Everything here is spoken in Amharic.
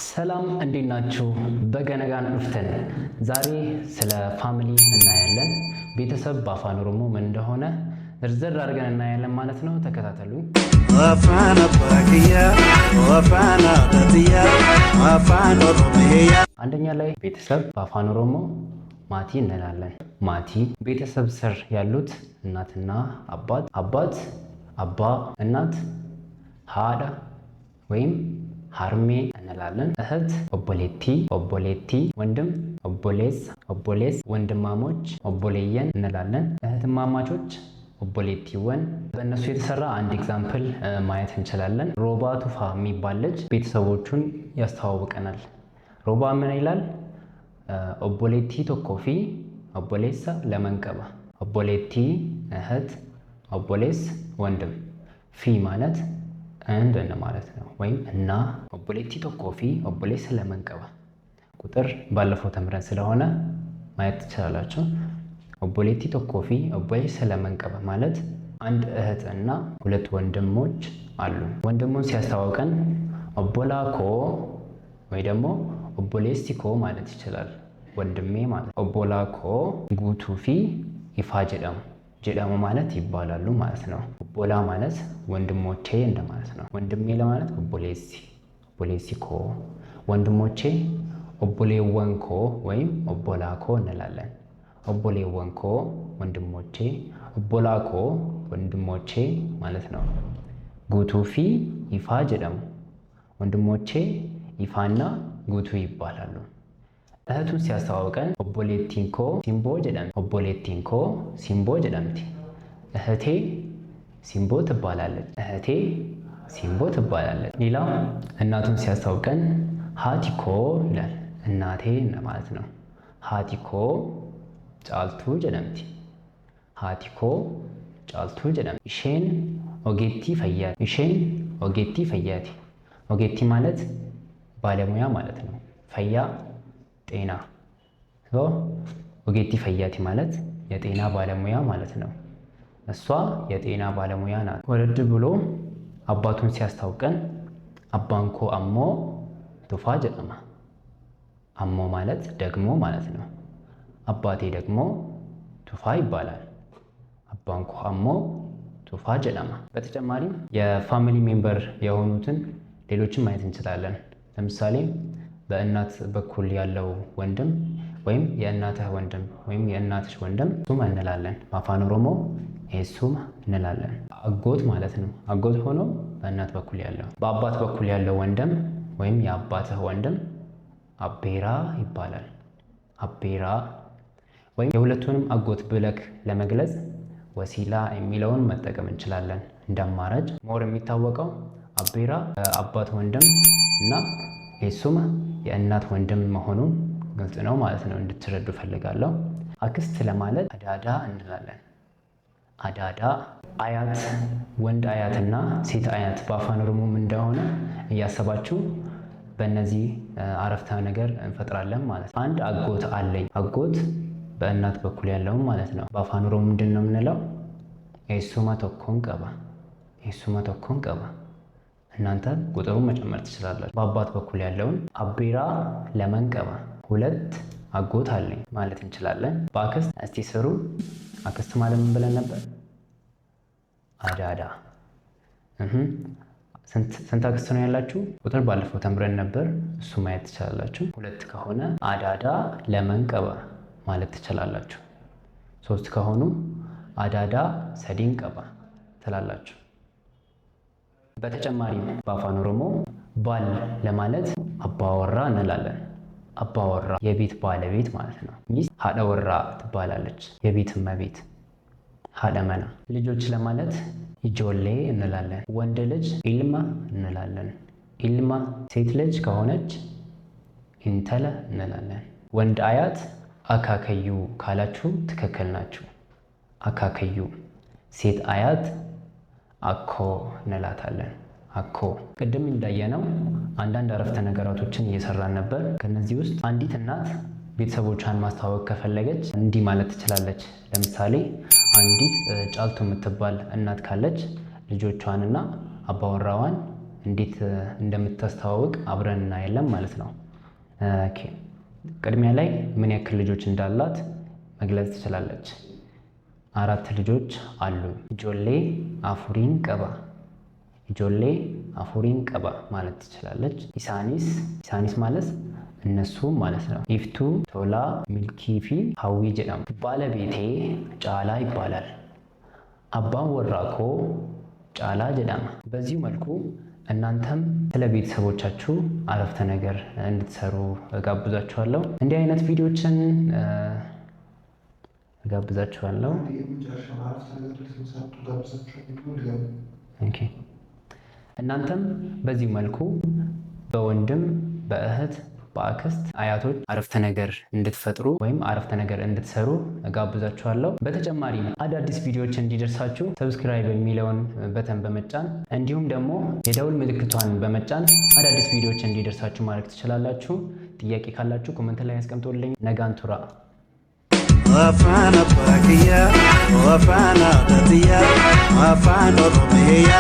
ሰላም፣ እንዴት ናችሁ? Baga nagaan dhuftan። ዛሬ ስለ family እናያለን። ቤተሰብ በአፋን ኦሮሞ ምን እንደሆነ ዝርዝር አድርገን እናያለን ማለት ነው። ተከታተሉ። Afaan abbaa kiyyaa, afaan haadha tiyyaa, Afaan Oromiyaa. አንደኛ ላይ ቤተሰብ በአፋን ኦሮሞ maatii እንላለን። Maatii ቤተሰብ ስር ያሉት እናትና አባት፣ አባት abbaa፣ እናት haadha ወይም harmee እንላለን። እህት obboleettii፣ obboleettii፣ ወንድም obboleessa፣ obboleessa፣ ወንድማሞች obboleeyyan እንላለን። እህትማማቾች obboleettiiwwan። በእነሱ የተሰራ አንድ example ማየት እንችላለን። ሮባ ቱፋ የሚባል ልጅ ቤተሰቦቹን ያስተዋውቀናል። ሮባ ምን ይላል? Obboleettii tokkoo fi obboleessa laman qaba። Obboleettii እህት፣ obboleessa ወንድም፣ fi ማለት and ማለት ነው ወይም እና። Obboleettii tokkoo fi obboleessa laman qaba። ቁጥር ባለፈው ተምረን ስለሆነ ማየት ትችላላችሁ። Obboleettii tokkoo fi obboleessa laman qaba ማለት አንድ እህት እና ሁለት ወንድሞች አሉ። ወንድሙን ሲያስተዋውቀን obbolaa koo ወይ ደግሞ obboleessi koo ማለት ይችላል። ወንድሜ ማለት obbolaa koo Guutuu fi Ifaa jedhamu፣ jedhamu ማለት ይባላሉ ማለት ነው። Obbolaa ማለት ወንድሞቼ እንደማለት ነው። ወንድሜ ለማለት obboleessi፣ obboleessi koo፣ ወንድሞቼ obboleewwan koo ወይም obbolaa koo እንላለን። Obboleewwan koo ወንድሞቼ፣ obbolaa koo ወንድሞቼ ማለት ነው። Guutuu fi Ifaa jedhamu፣ ወንድሞቼ ኢፋና ጉቱ ይባላሉ። እህቱን ሲያስተዋውቀን obboleettiin koo Simboo jedhamti፣ obboleettiin koo Simboo jedhamti፣ እህቴ ሲምቦ ትባላለች። እህቴ ሲምቦ ትባላለች። ሌላው እናቱን ሲያስተዋውቀን haati koo ይላል። እናቴ ማለት ነው። Haati koo Caaltuu jedhamti። Haati koo Caaltuu jedhamti። Isheen ogeettii fayyaa፣ isheen ogeettii fayyaati። Ogeettii ማለት ባለሙያ ማለት ነው። Fayyaa ጤና። Ogeettii fayyaati ማለት የጤና ባለሙያ ማለት ነው። እሷ የጤና ባለሙያ ናት። ወረድ ብሎ አባቱን ሲያስታውቀን abbaan koo ammoo Tufaa jedhama። Ammoo ማለት ደግሞ ማለት ነው። አባቴ ደግሞ ቱፋ ይባላል። Abbaan koo ammoo Tufaa jedhama። በተጨማሪም የ family member የሆኑትን ሌሎችን ማየት እንችላለን። ለምሳሌ በእናት በኩል ያለው ወንድም ወይም የእናትህ ወንድም ወይም የእናትሽ ወንድም eessuma እንላለን። በአፋን ኦሮሞ eessuma እንላለን። አጎት ማለት ነው። አጎት ሆኖ በእናት በኩል ያለው። በአባት በኩል ያለው ወንድም ወይም የአባትህ ወንድም abbeeraa ይባላል። Abbeeraa ወይም የሁለቱንም አጎት ብለክ ለመግለጽ wasiilaa የሚለውን መጠቀም እንችላለን እንደ አማራጭ። More የሚታወቀው abbeeraa አባት ወንድም እና eessuma የእናት ወንድም መሆኑን ግልጽ ነው ማለት ነው። እንድትረዱ ፈልጋለሁ። አክስት ለማለት adaadaa እንላለን። Adaadaa። አያት፣ ወንድ አያትና ሴት አያት በአፋን ኦሮሞ ምን እንደሆነ እያሰባችሁ በእነዚህ አረፍተ ነገር እንፈጥራለን ማለት ነው። አንድ አጎት አለኝ። አጎት በእናት በኩል ያለውን ማለት ነው። በአፋን ኦሮሞ ምንድን ነው የምንለው? Eessuma tokkon qaba፣ eessuma tokkon qaba። እናንተ ቁጥሩን መጨመር ትችላላችሁ። በአባት በኩል ያለውን abbeeraa laman qaba፣ ሁለት አጎት አለኝ ማለት እንችላለን። በአክስት እስቲ ስሩ። አክስት ማለት ምን ብለን ነበር? Adaadaa። ስንት አክስት ነው ያላችሁ? ቁጥር ባለፈው ተምረን ነበር፣ እሱ ማየት ትችላላችሁ። ሁለት ከሆነ adaadaa laman qaba ማለት ትችላላችሁ። ሶስት ከሆኑ adaadaa sadin qaba ትላላችሁ። በተጨማሪም በአፋን ኦሮሞ ባል ለማለት abbaa warraa እንላለን። አባወራ የቤት ባለቤት ማለት ነው። ሚስት haadha warraa ትባላለች፣ የቤት እመቤት haadha manaa። ልጆች ለማለት ijoollee እንላለን። ወንድ ልጅ ilma እንላለን። Ilma። ሴት ልጅ ከሆነች intala እንላለን። ወንድ አያት akaakayyuu ካላችሁ ትክክል ናችሁ። Akaakayyuu። ሴት አያት akkoo እንላታለን። Akkoo። ቅድም እንዳየነው አንዳንድ አረፍተ ነገራቶችን እየሰራን ነበር። ከነዚህ ውስጥ አንዲት እናት ቤተሰቦቿን ማስተዋወቅ ከፈለገች እንዲህ ማለት ትችላለች። ለምሳሌ አንዲት ጫልቱ የምትባል እናት ካለች ልጆቿንና አባወራዋን እንዴት እንደምታስተዋውቅ አብረን እናያለን ማለት ነው። Okay፣ ቅድሚያ ላይ ምን ያክል ልጆች እንዳላት መግለጽ ትችላለች። 4 ልጆች አሉ። Ijoollee afurin qaba፣ ijoollee afurin qaba ማለት ትችላለች። Isaanis፣ isaanis ማለት እነሱ ማለት ነው። ኢፍቱ፣ ቶላ፣ ሚልኪ fi ሀዊ jedhamu። ባለቤቴ ጫላ ይባላል። Abbaan warraa koo ጫላ jedhama። በዚሁ መልኩ እናንተም ስለ ቤተሰቦቻችሁ አረፍተ ነገር እንድትሰሩ እጋብዛችኋለሁ። እንዲህ አይነት ቪዲዮችን እጋብዛችኋለሁ። Okay፣ እናንተም በዚህ መልኩ በወንድም፣ በእህት፣ በአክስት፣ አያቶች አረፍተ ነገር እንድትፈጥሩ ወይም አረፍተ ነገር እንድትሰሩ እጋብዛችኋለሁ። በተጨማሪም አዳዲስ ቪዲዮዎች እንዲደርሳችሁ subscribe የሚለውን button በመጫን እንዲሁም ደግሞ የደውል ምልክቷን በመጫን አዳዲስ ቪዲዮዎች እንዲደርሳችሁ ማድረግ ትችላላችሁ። ጥያቄ ካላችሁ comment ላይ ያስቀምጡልኝ። Nagaan turaa። Afaan abbaa kiyyaa, afaan haadha tiyyaa, afaan Oromiyaa.